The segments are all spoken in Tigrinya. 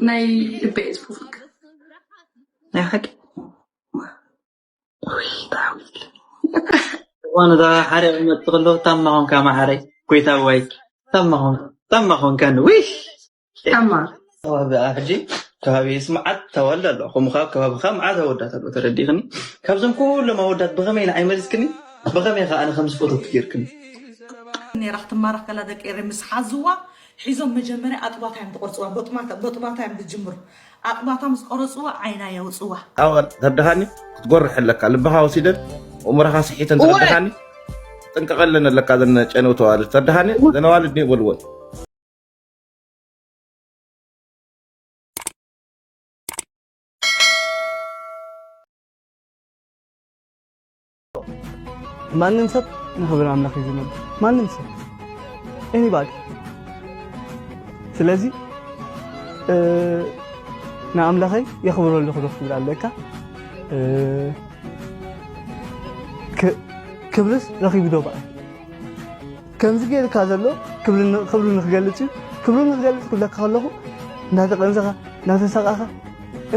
ናይ ልበይ ዝፉፍክ ናይ ሓቂ ዝኾነ ዳ ሓደ መጥቶ ከሎ ታማ ኾንካ ማሓረይ ጎይታ ዋይ ታማ ኾንካ ታማ ኾንካ ውይ ታማ ሕጂ ከባቢ ስምዓት ተወልደ ኣሎ ከምኡ ካብ ከባብካ መዓት ኣወዳት ኣሎ ተረዲእክኒ ካብዞም ኩሎም ኣወዳት ብኸመይ ንዓይ መሊስክኒ ብኸመይ ከ ኣነ ከም ዝፈተኩ ጌርክኒ ኔራ ክትማረኽ ከላ ደቂ ኤረይ ምስ ሓዝዋ ሒዞም መጀመርያ ኣጥባታ እዮም ዝቆርፅዋ ቦጥባታ እዮም ዝጅምሩ ኣጥባታ ምስ ቆረፅዋ ዓይና የውፅዋ ኣወል ተረድኻኒ ክትጎርሕ ኣለካ ልብኻ ወሲደን እምሮኻ ስሒተን ተረድኻኒ ትጥንቀቐለን ኣለካ ዘነ ጨነውቲ ኣዋልድ ተረድኻኒ ዘነ ኣዋልድ ዶ ይበልወን ማንም ሰብ ንኽብር ኣምላኽ እዩ ዝነብር ማንም ሰብ anybody ስለዚ ንኣምላኸይ የኽብሮ ኣለኹ ዶ ክትብል ኣለካ ክብርስ ረኺቡ ዶ በኣይ ከምዚ ገይርካ ዘሎ ክብሩ ንክገልፅ እዩ ክብሩ ንክገልፅ ክብለካ ከለኹ እንዳተቀንዘኻ እንዳተሰቃኻ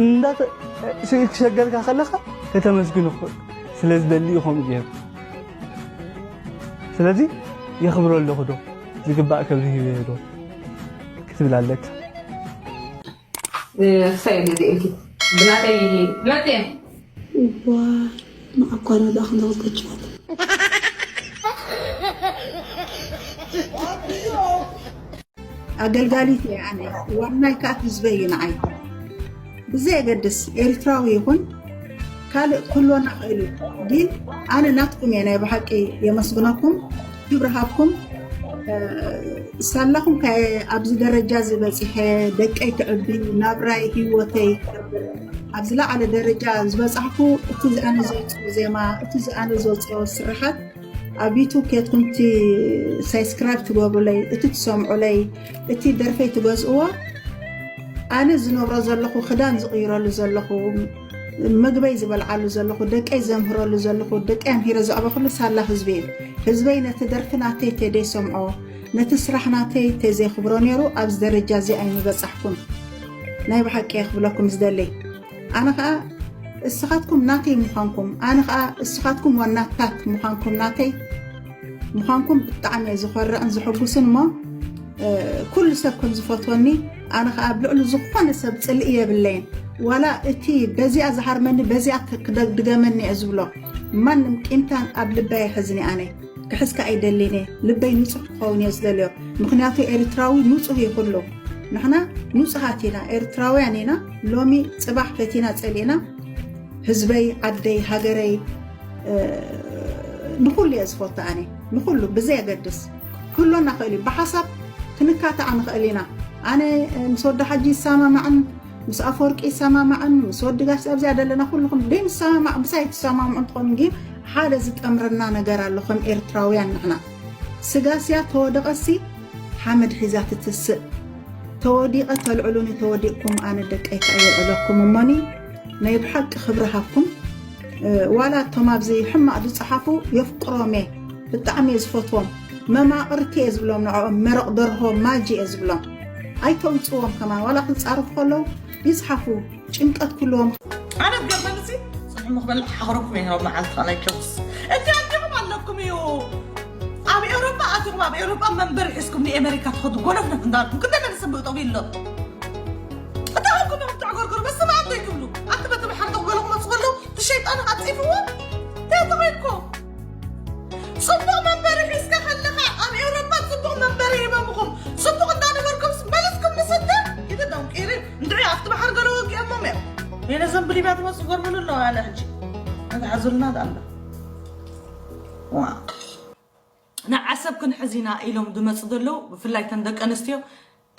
እንዳተሸገርካ ከለኻ ከተመስግኑ ስለዝደሊ እዩ ከምኡ ገይሩ ስለዚ የኽብሮ ኣለኹ ዶ ዝግባእ ክብሪ ሂበ ዶ ክትብል ኣለካ ክሳይ ነዚ ኢልኪ ብናተይ መጤ እዋ ንዓኳና ደኣ ክንደቕጠችዋት ኣገልጋሊት እየ ኣነ ዋናይ ከዓ ህዝበይ እዩ ንዓይ ብዘየገድስ ኤርትራዊ ይኹን ካልእ ክህልወና ክእል እዩ ግን ኣነ ናትኩም እየ ናይ ብሓቂ የመስግነኩም ክብሪ ሃብኩም ሳላኹም ከ ኣብዚ ደረጃ እዚ በፂሐ ደቀይ ክዕቢ ናብራይ ህይወተይ ክገብር ኣብ ዝለዓለ ደረጃ ዝበፃሕኩ እቲ ዝኣነ ዘውፅኦ ዜማ እቲ ዝኣነ ዘውፅኦ ስራሓት ኣብ ዩቱብ ኬድኩም እቲ ሳይስክራይብ ትገብሩለይ እቲ ትሰምዑለይ እቲ ደርፈይ ትገዝእዎ ኣነ ዝነብሮ ዘለኹ ክዳን ዝቕይረሉ ዘለኹ ምግበይ ዝበልዓሉ ዘለኹ ደቀይ ዘምህረሉ ዘለኹ ደቀይ ኣምሂረ ዘዕበኹሉ ሳላ ህዝቢ እዩ ህዝበይ ነቲ ደርፊ ናተይ ተደይ ሰምዖ ነቲ ስራሕ ናተይ ተዘይኽብሮ ነይሩ ኣብዚ ደረጃ እዚ ኣይምበጻሕኩን ናይ ብሓቂ እየ ክብለኩም ዝደሊ ኣነ ኸዓ እስኻትኩም ናተይ ምዃንኩም ኣነ ኸዓ እስኻትኩም ዋናታት ምዃንኩም ናተይ ምዃንኩም ብጣዕሚ እየ ዝኾርዕን ዝሕጉስን እሞ ኩሉ ሰብ ከም ዝፈትወኒ ኣነ ከዓ ኣብ ልዕሊ ዝኾነ ሰብ ፅልኢ የብለይን ዋላ እቲ በዚኣ ዝሃርመኒ በዚኣ ክደግመኒ እየ ዝብሎ ማንም ቂምታን ኣብ ልበይ ኣይሕዝኒ ኣነ ክሕዝካ ኣይደሊን እየ ልበይ ንፁሕ ክኸውን እየ ዝደልዮ ምክንያቱ ኤርትራዊ ንፁህ እዩ ኩሉ ንሕና ንፁሃት ኢና ኤርትራውያን ኢና ሎሚ ፅባሕ ፈቲና ፀሊእና ህዝበይ ዓደይ ሃገረይ ንኹሉ እየ ዝፈቱ ኣነ ንኹሉ ብዘየገድስ ክህሎና ክእል እዩ ብሓሳብ ክንካታዕ ንኽእል ኢና ኣነ ምስ ወዲ ሓጂ ይሰማማዕን ምስ ኣፈወርቂ ይሰማማዕን ምስ ወዲ ጋሽ ኣብዚኣ ዘለና ኩልኹም ደይ ንሰማማዕ ምሳይ ትሰማምዑ እንትኾኑ ግን ሓደ ዝጠምረና ነገር ኣሎ ከም ኤርትራውያን ንሕና ስጋስያ ተወደቐሲ ሓመድ ሒዛ ትትስእ ተወዲቐ ተልዕሉኒ ተወዲቕኩም ኣነ ደቀይ ከየልዕለኩም እሞኒ ናይ ብሓቂ ክብሪ ሃብኩም ዋላ እቶም ኣብዚ ሕማቕ ዝፀሓፉ የፍቅሮም እየ ብጣዕሚ እየ ዝፈትዎም መማቕርቲ እየ ዝብሎም ንዕኦም መረቕ ደርሆ ማጂ እየ ዝብሎም ኣይተውፅዎም ከማን ዋላ ክፃረፉ ከለዉ ይፅሓፉ ጭንቀት ክህልዎም ኣነ ገርመንሲ ፅሑም ክበልዕ ሓኽረኩም እየ ሮብ መዓልቲ ኸላይ ጆክስ እቲ ኣዲኹም ኣለኩም እዩ ኣብ ኤውሮጳ ኣቲኹም ኣብ ኤውሮጳ መንበሪ ሒዝኩም ንኤመሪካ ትኸዱ ጎነፍነፍ እንዳልኩም ክንደይ መንስብ ጠቢ ኣሎ እታ ኹምኩም ተዕጎርጎር በስመ ኣብ ዘይትብሉ ኣቲ በቲ ባሕሪ ተኽበሉ ክመፁ ከለዉ እቲ ሸይጣን ኣፅኢፍዎ እንታይ ተባሂልኩም ፅቡቕ መንበሪ ሒዝካ ከለኻ ኣብ ኤውሮጳ ፅቡቕ መንበሪ ሂቦምኹም ፅቡቕ እንዳነበርኩምስ መለስኩም ንስደት ኢሉ ደንቂሩ እንድዒ ኣብቲ ባሕሪ ገለ ወጊኦሞም እዮም ወይነ ዘንብሊብያ ትመፅእ ጎርብሉ ኣለዋ ኣነ ሕጂ ነትሓዙልና ኣላ ንዓሰብ ክንሕዝ ኢና ኢሎም ዝመፁ ዘለዉ ብፍላይ ተን ደቂ ኣንስትዮ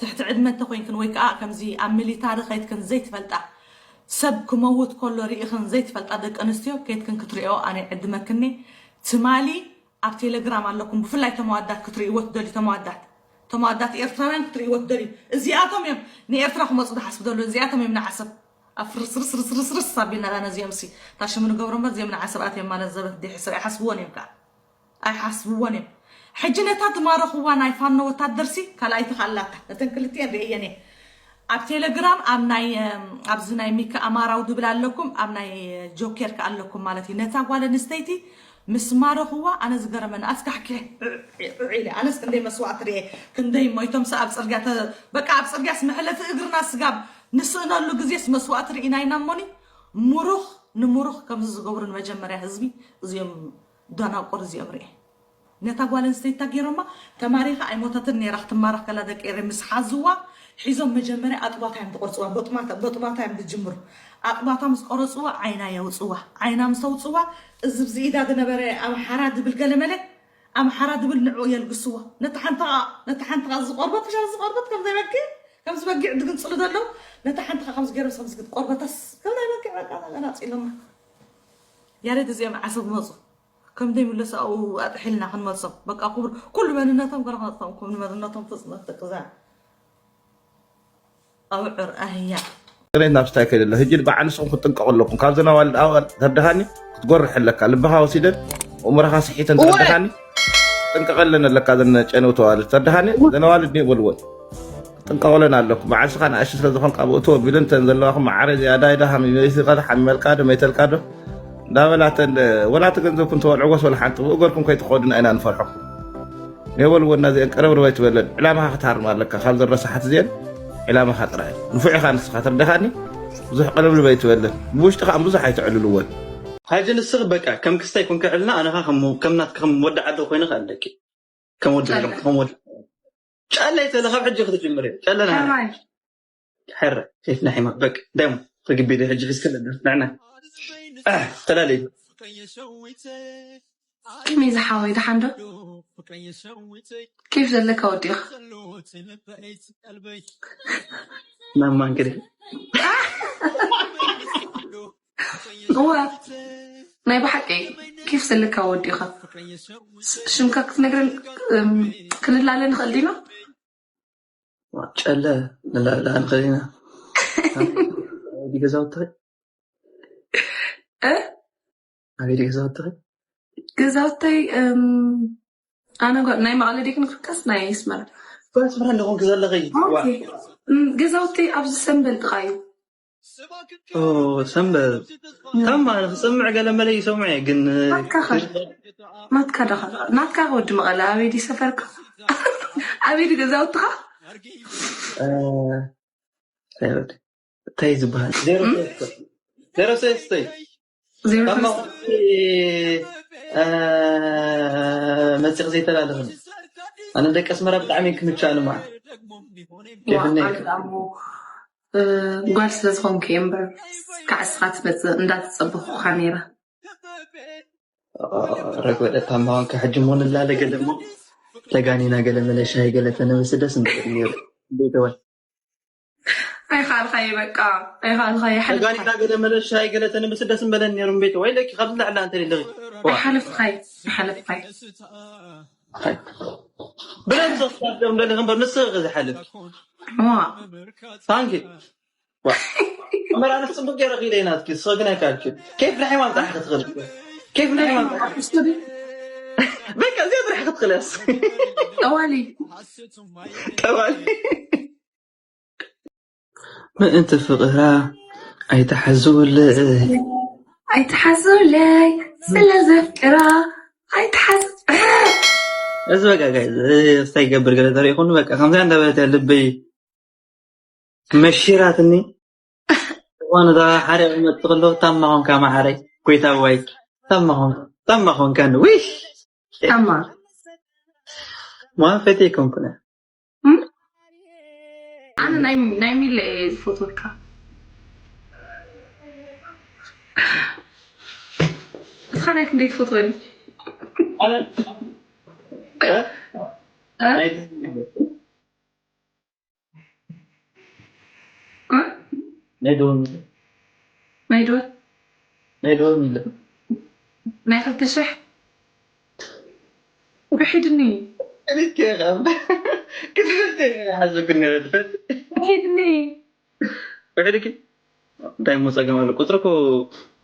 ትሕቲ ዕድመ እንተኮይንክን ወይ ከዓ ከምዚ ኣብ ሚሊታሪ ከይድክን ዘይትፈልጣ ሰብ ክመውት ከሎ ርኢኽን ዘይትፈልጣ ደቂ ኣንስትዮ ከይድክን ክትሪኦ ኣነ ይዕድመክኒ ትማሊ ኣብ ቴሌግራም ኣለኩም ብፍላይ ተመዋዳት ክትሪእዎ ትደልዩ ተመዋዳት ተመዋዳት ኤርትራውያን ክትሪእዎ ትደልዩ እዚኣቶም እዮም ንኤርትራ ክመፁ ዝሓስቡ ዘለዉ እዚኣቶም እዮም ንዓሰብ ኣብ ፍርስርስርስርስርስ ኣቢልና ዳ ነዚኦም ሲ ታሽሙ ንገብሮ እምበር እዚኦም ንዓሰብ ኣትዮም ማለት ዘበት ዲሕ ሰብ ኣይሓስብዎን እዮም ከዓ ኣይሓስብዎን እዮም። ሕጂ ነታ ዝማረኽዋ ናይ ፋኖ ወታደርሲ ካልኣይቲ ከ ኣላታ። ነተን ክልቲኤን ርእየን እየ። ኣብ ቴሌግራም ኣብ ናይ ኣብዚ ናይ ሚካ ኣማራው ድብል ኣለኩም፣ ኣብ ናይ ጆኬር ከ ኣለኩም ማለት እዩ። ነታ ጓል ኣንስተይቲ ምስ ማረኽዋ ኣነ ዝገረመኒ ኣስካሕኪ ኢለ ኣነስ ክንደይ መስዋእቲ ርኤ፣ ክንደይ ሞይቶም ሰ ኣብ ፅርግያ ተ- በቃ ኣብ ፅርግያስ መሕለፊ እግርና ስጋብ ንስእነሉ ግዜስ መስዋእቲ ርኢና ኢና እሞኒ። ሙሩኽ ንሙሩኽ ከምዚ ዝገብሩ ንመጀመርያ ህዝቢ እዚኦም ዳናቁር እዚኦም ርኤ። ነታ ጓል ኣንስተይቲ ገይሮማ ተማሪኻ ኣይሞተትን ነይራ። ክትማረኽ ከላ ደቂ ኤረ ምስ ሓዝዋ ሒዞም መጀመርያ ኣጥባታ እዮም ዝቆርፅዋ። ቦጥማታ ቦጥማታ እዮም ዝጅምሩ። ኣጥባታ ምስ ቆረፅዋ ዓይና የውፅዋ። ዓይና ምስ ኣውፅዋ እዚ ብዚ ኢዳ ዝነበረ ኣምሓራ ድብል ገለመለ ኣምሓራ ድብል ንዕኡ የልግስዎ። ነቲ ሓንቲ ኸዓ ነቲ ሓንቲ ኸዓ ዝቆርበት ምሻ ዝቆርበት ከም ዘይበግዕ ከም ዝበጊዕ ድግንፅሉ ዘለዉ ነቲ ሓንቲ ኸዓ ከም ዝገርም ከም ዝግድ ቆርበተስ ከም ናይ በጊዕ በቃ ኣናፂሎማ። ያሬድ እዚኦም ዓሰብ መፁ ከም ዘይምለሱ ኣብኡ ኣጥሒልና ክንመልሶም በቃ ክቡር ኩሉ መንነቶም ገለ ክነጥፎም ኩሉ መንነቶም ፍፁም ተቅዛ ኣብዕር ኣህያ ቅሬት ናብ ስታይ ከይደሎ ህጂ በዓል ንስኹም ክትጥንቀቑ ኣለኩም። ካብ ዘናዋልድ ኣዋል ተርድኻኒ ክትጎርሕ ኣለካ። ልብኻ ወሲደን እምሮኻ ስሒተን እወ! ተረድኻኒ ጥንቀቐለን ኣለካ። ዘን ጨነው ተዋልድ ተርድኻኒ እወ! ዘናዋልድ ኒው በልወን ጥንቀቑለን ኣለኩም። በዓል ስኻ ንኣሽ ስለ ዝኾንካ ብእቱ ወቢለን ተን ዘለዋኹም መዓረ ዝያዳ ይዳ ሃሚመይስኻ ሓሚመልካ ዶ መይተልካ ዶ እንዳበላተን ወላ እቲ ገንዘብኩም ተወልዕዎስ ወላ ሓንቲ ብእገርኩም ከይትኸዱና ኢና ንፈርሐኩም። ኔበልዎ እና እዚአን ቀረብርብ ኣይትበለን። ዕላማኻ ክትሃርም ኣለካ። ካብ ዘረሳሓት እዚአን ዕላማኻ ጥራይ። ንፉዕ ኢኻ ንስኻ ትርደኻኒ። ብዙሕ ቀረብርብ ኣይትበለን። ብውሽጥኻ ብዙሕ ኣይተዕልልወን። ሓጂ ንስኺ በቃ ከም ክስታይ ኮንካ ዕልና ኣነኻ ከም ከም ናትካ ከም ወዲ ዓዲ ኮይነ ከኣለኪ። ከም ወዲ ጨለ። ከም ወዲ ጨለ ይተለ ካብ ሕጂ ክትጅምር እዩ። ጨለ ና ከማይ። ሕረ ሴፍ ናይ ሕማቅ በቃ ደሞ ተግቢ ደ ሕጂ ሒዝክለ ንዕና ተላለይ ከመይ ዝሓወይ ደሓን ዶ? ኬፍ ዘለካ ወዲኻ? ማማ እንግዲህ እዋ ናይ ብሓቂ ኬፍ ዘለካ ወዲኻ? ስ- ሽምካ ክትነግረን እም፣ ክንላለ ንኽእል ዲና? ጨለ ንላለ ንኽእል ኢና። ኣበይ ገዛውቲ እ? ኣበይ ገዛውቲ ገዛውተይ እም፣ ኣነ ጓ- ናይ መቐለ ዲክ ንክርከስ ናይ ኣስመራ ኣስመራ ኣለኹን ክዘለኸይ ኦኬ። እም፣ ገዛውተይ ኣብዚ ሰንበል ጥቓ እዩ። ሰንበል ታማ ክሰምዕ ገለ መለ ይሰምዑ እየ ግን ናትካ ኸ ናትካ ደኻ ናትካ ወዲ መቐለ ኣበይ ድዩ ሰፈርካ? ኣበይ ድዩ ገዛውትኻ? እንታይ ዝበሃል ዜሮ ሰለስተ ዜሮ ታማ መፅእ ዘይተላለኽን ኣነ ደቂ ኣስመራ ብጣዕሚ ክምቻ ንማ ዋ፣ ኣነ ደኣ እሞ፣ እ፣ ጓል ስለ ዝኾንኩ እየ እምበር፣ ከዓ ንስኻ ትመጽእ እንዳተጸበኹኻ ነይረ። ረግበደ ታማዋን ከሕጂ ሞ ንላለ ገለ ሞ ተጋኒና ገለ መለ ሻሂ ገለ ተነበስ ደስ ምበል ነይሩ። ቤተወል ኣይኻልካየ በቃ፣ ኣይኻልካየ ሓልፍካ። ተጋኒና ገለ መለ ሻሂ ገለ ተነበስ ደስ ምበለን ነይሩ። ቤተወል ለኪ ካብዚ ላዕላ እንተ ደለኺ ኣይሓለፍካየ፣ ኣይሓለፍካየ። ብለን ሰስታደም ደለኺ እምበር ንስኺ ዝሓልፍ ዋ፣ ታንኪ እምበር ኣነስ ፅቡቅ ገይረ ክኢለ ኢና እስኪ ንስኺ ግን ኣይካልኪ ኬፍ ንሕማም ጥራሕ ክትኽእል ኬፍ ንሕማም ጥራሕ ስቱዲ በቃ እዚኣ ጥራሕ ክትኽእል ያስ ጠዋሊ ጠባል ምእንቲ ፍቕራ ኣይተሓዝውለይ ኣይተሓዝውለይ ስለ ዘፍቅራ ኣይተሓዝ እዚ በቃ ጋይ እንታይ ይገብር ገለ ተሪእኹኒ በቃ ከምዚኣ እንዳበለት እያ ልበይ መሺራትኒ ዝኾነ ዳ ሓደ ይመጽእ ከሎ ታማ ኾንካ ማዓረይ ጎይታ ዋይ ታማ ኾንካ ታማ ኾንካ ንዊሽ ታማ ማ ፈቴ ኮንኩነ ኣነ ናይ ናይ ሚለ እየ ዝፈትወካ እስኻ ናይ ክንደይ ትፈትወኒ ናይ ደወል ናይ ደወል ናይ ደወል ሚለ ናይ ክልተ ሽሕ ውሒድኒ ክትፈልጥ ሓሰብኩ ነረ ውሒድኒ ውሕድኪ እንታይ ሞ ጸገም ኣሎ ቁፅሪ እኮ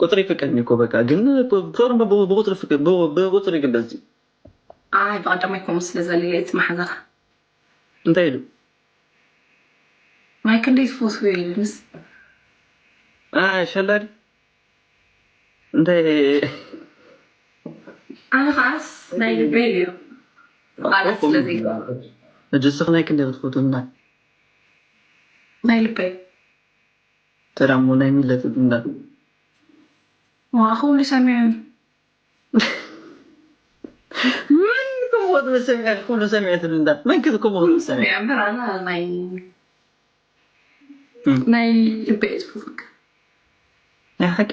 ቁፅሪ ይፍቀድኒ እኮ በቃ ግን ፍቅሪ ብቁፅሪ ፍቅድ ብቁፅሪ ይግለፅ እዩ ኣይ ብቐዳማይ ከምኡ ስለ ዘልለ እቲ መሓዛኻ እንታይ ኢሉ ማይክ እንዴት ፎቶ ይልምስ? ሸላዲ እንታይ ኣነ ከዓስ ናይ ልበይ እዩ። ብቓላት ስለ ዘይግባእ እጅስኽ ናይ ክንደይ ክትፈትውና ናይ ልበይ ተዳሞ ናይ ሚለት እንዳ ዋ ኩሉ ሰሚዑ ምን ክሞት ሰሚዐ ኩሉ ሰሚዐ ትብል እንዳ መን ክትከሞ ሰሚዐ ሰሚዐ እምበር ኣነ ናይ ናይ ልበይ እዩ ዝፈትወካ። ናይ ሓቂ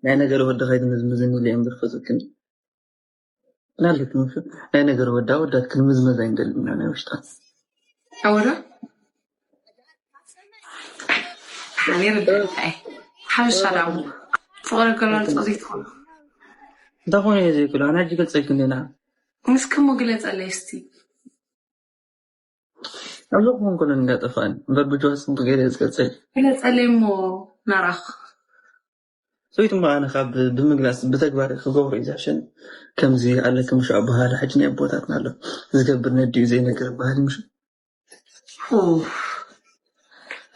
ናይ ነገር ወዲ ከይትምዝምዝኒ ኢለ እምበር ፈትክን ናለትም ናይ ነገር ወዳ ወዳት ክንምዝመዝ ኣይንደልን ኢና ናይ ውሽጣ ኣወዳ ኣነ ርድእታይ ሓበሻ ዳሞ ፍቕሪ ገላልፆ ዘይትኾኑ እንታይ ኮነ እየ ዘይክእሎ ኣነ ሕጂ ገልፀልክን ዲና ምስክሞ ግለፀለይ እስቲ ኣብዚ ክኾን ከሎ እንዳጠፋእን እምበር ብጅዋ ፅቡቅ ገይረ ዝገልፀል ግለፀለይ እሞ ናራኽ ሰበይቱ እሞ ኣነ ካብ ብምግላፅ ብተግባር ክገብሮ እዩ ዝሕሸኒ ከምዚ ኣለክም ሸ ኣበሃላ ሕጂ ናይ ኣቦታትና ኣሎ ዝገብር ነዲኡ ዘይነገር ባህሊ ምሽ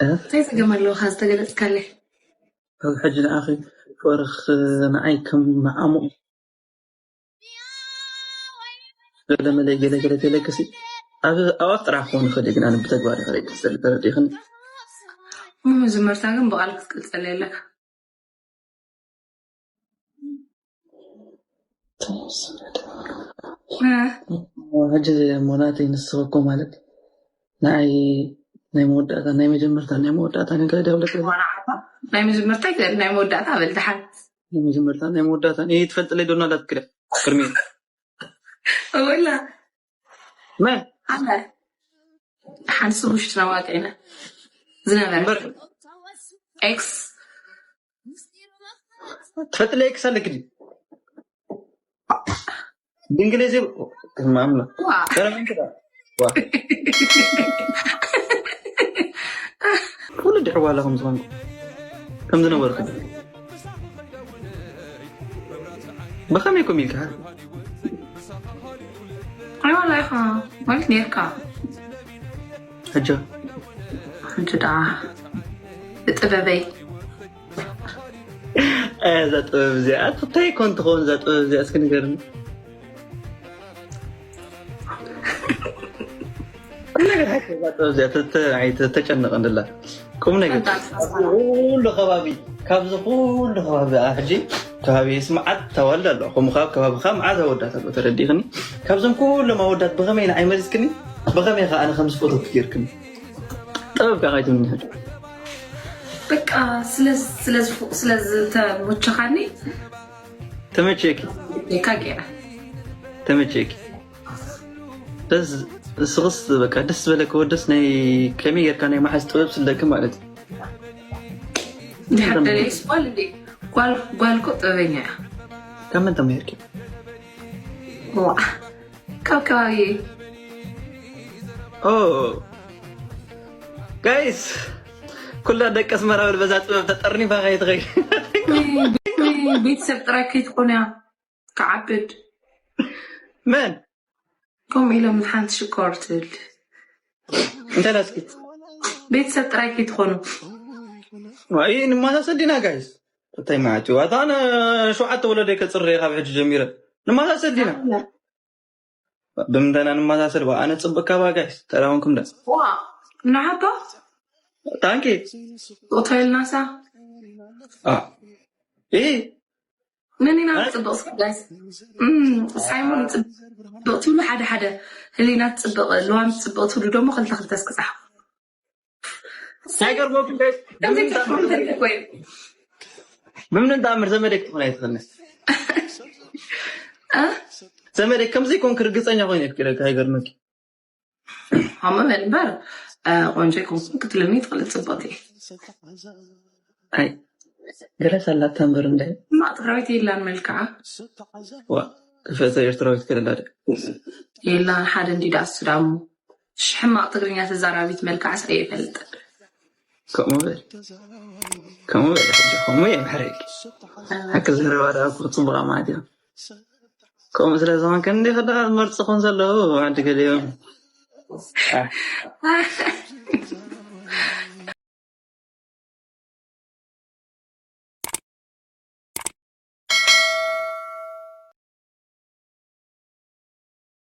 እንታይ ፀገም ኣለዎ ካብ ዝተገለፅካለይ ካብ ሕጂ ንኣኺ ፍቕርኽ ንዓይ ከም መዓሙቕ ገለመለ ገለገለ ተለክሲ ኣብ ኣዋፍ ጥራሕ ክኾን ይኽእል ግን ኣነ ብተግባር ይኽእል ተረዲኽኒ ምዝመርታ ግን ብቓል ክትቅልፀለ ኣለካ ሕጂ ሞናተይ ንስኸኮ ማለት ንዓይ ናይ መወዳእታ ናይ መጀመርታ ናይ መወዳእታ ነገር ዲያብለስ ናይ መጀመርታ ይግበር ናይ መወዳእታ በል ድሓን ናይ መጀመርታ ናይ መወዳእታ እየ ትፈልጥለይ ዶና ዳትክደ ቅድሚ ወላ መን ኣነ ሓንሱ ውሽጥና ዋቂዕና ዝነበረ እምበር ኤክስ ትፈልጥለይ ኤክስ ኣለክ ድዩ ድንግል እዚ ማምላ ዋ ሰላም እንት ኩሉ ድሕዋላ ከም ዝኾንኩ ከም ዝነበርኩ ብኸመይ ኮም ኢልካ ኣይዋላ ኢኻ ማለት ነርካ ሕጂ ሕጂ ደኣ ብጥበበይ እዛ ጥበብ እዚኣ እንታይ ኮን ትኸውን እዛ ጥበብ እዚኣ እስኪ ንገርኒ ነገር ሓቂ እዛ ጥበብ እዚኣ ተተ- ኣይ ተጨነቐ እንድላ ቁም ነገር ኩሉ ከባቢ ካብዚ ኩሉ ከባቢ ሕጂ ከባቢ ስምዓት ተዋልድ ኣሎ ከምኡ ካብ ከባቢካ መዓት ኣወዳት ኣሎ ተረዲእክኒ ካብዞም ኩሎም ኣወዳት ብኸመይ ንዓይ መሪፅክኒ ብኸመይ ከ ኣነ ከም ዝፈተኩ ጌርክኒ ጥበብ ከዓ ከይትምኒ ሕጂ በቃ ስለዝተመቸኻኒ ተመቸኪ ካ ገይረ ተመቸኪ ደስ ስኽስ በቃ ደስ ዝበለኪ ወደስ ናይ ከመይ ጌርካ ናይ መሓዝ ጥበብ ስለኪ ማለት እዩ ድሕር ደለይስ ጓል እንዴ ጓል ጓል እኮ ጥበበኛ እያ ካብ መን ተማሂርኪ ዋ ካብ ከባቢ ኦ ጋይስ ኩላ ደቂ ኣስመራ በል በዛ ጥበብ ተጠርኒፋ ከይትኸይ ቤተሰብ ጥራይ ከይትኾንያ ክዓብድ መን ከምኡ ኢሎም ሓንቲ ሽኮር ትብል እንታይ ላስኪ ቤተሰብ ጥራይ ከይትኾኑ ይህ ንመሳሰል ዲና ጋይስ እንታይ ማለት እዩ ኣታ ኣነ ሸውዓተ ወለደይ ከፅረ ካብ ሕጂ ጀሚረ ንመሳሰል ዲና ብምንታይ ኢና ንመሳሰል ዋ ኣነ ፅብቅ ካባ ጋይስ ተዳውንኩም ደ ዋ ንዓባ ታንኪ ቁጥረልናሳ ይህ መን ኢና ንፅብቕ እስኪ ጋይስ ሳይሞን ፅብቕ ትብሉ ሓደ ሓደ ህሊና ትፅብቕ ልዋም ትፅብቕ ትብሉ ደሞ ክልተ ክልተ እስኪ ፃሓፉ ሳይገርመኩም ጋይስ ከምዚ ትርፉ እንታይ ኮይኑ ብምንም ተኣምር ዘመደይ ክትኾን ኣይትኽእልንስ ዘመደይ ከምዘይ ኮንክ ርግፀኛ ኮይነ ይፍቅደካ ኣይገርመኪ ከምኡ በል እምበር ቆንጆ ይኮንኩን ክትልሚ ትኽእል ፅብቕቲ ኣይ ገለ ሳላታ እምበር እንደ ሕማቕ ትግራዊት የላን መልክዓ ክፈተ ኤርትራዊት ከለላ ደ የላን ሓደ እንዲ ዳስ ዳሞ ሽሕማቕ ትግርኛ ተዛራቢት መልክዓ ስለ ይፈልጥ ከምኡ በል ከምኡ በል ሕጂ ከምኡ የምሕረኪ ሓቂ ዘረባ ዳ ክፅቡቃ ማለት እዮም ከምኡ ስለ ዝኾንከ እንዲ ከዳ መርፅኹም ዘለዉ ዓዲ ገሊኦም